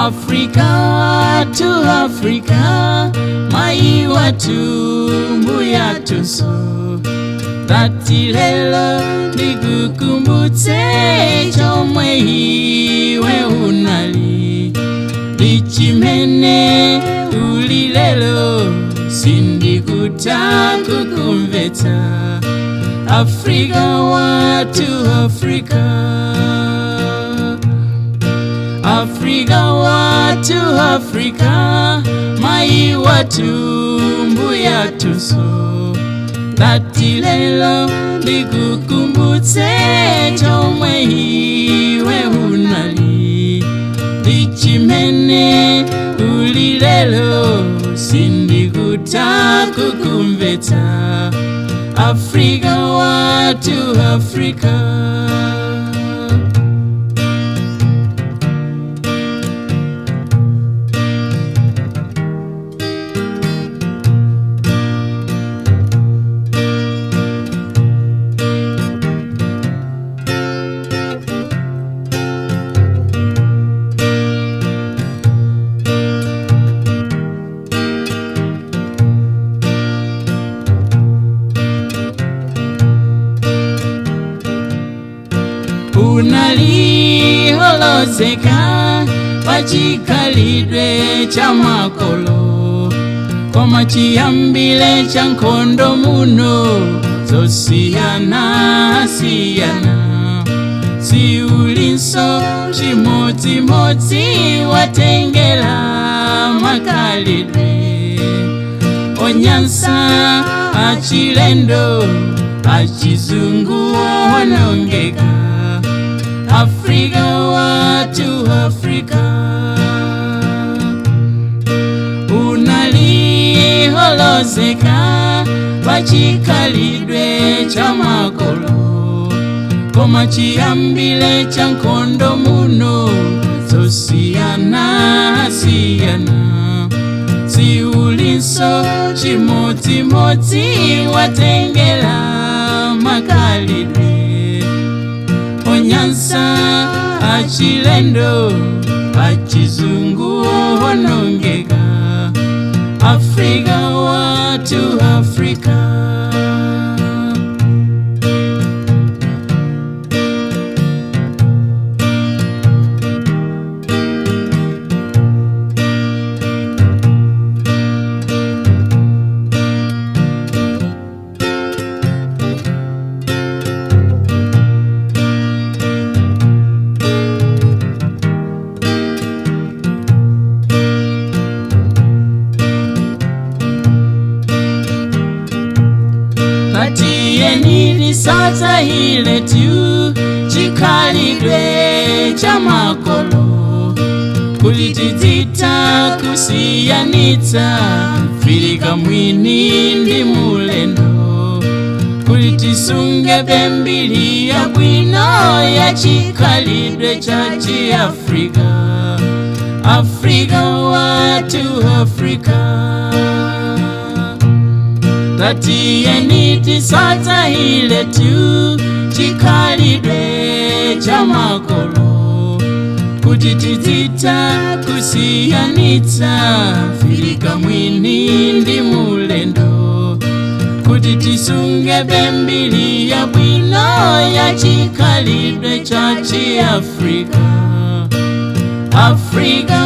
Africa to Africa, mai watu mbuyatuso, ndati lelo ndikukumbutse chomwe iwe unali, ndichimene uli lelo, sindikutha kukumvetsa. Africa watu Africa, Africa watu Africa, mai watu mbuyatuso, ndati lelo ndikukumbutse chomwe iwe unali, ndichimene uli lelo, sindikutha kukumvetsa. Africa watu Africa. Unaliholozeka pachikhalidwe cha makolo, koma chiyambile cha nkhondo muno zosiyana-siyana, siulinso chimodzimodzi, watengela makhalidwe onyansa achilendo, achizungu onongeka. Africa watu Africa, unaliholozeka pachikhalidwe cha makolo, koma chiyambile cha nkhondo muno zosiyana-siyana, siulinso chimodzimodzi, watengela makhalidwe onyansa achilendo, achizungu onongeka. Africa watu Africa. Tatiyeni tisatayile tu chikhalidwe cha makolo, kuti tidzitha kusiyanitsa Mfirika mwini ndi mulendo, kuti tisunge mbiri yabwino ya chikhalidwe cha Chiafrika. Africa watu Africa, tatiyeni tisatayile tu chikhalidwe cha makolo, kuti tidzitha kusiyanitsa Mfirika mwini ndi mulendo, kuti tisunge mbiri yabwino ya chikhalidwe cha Chiafrika. Africa.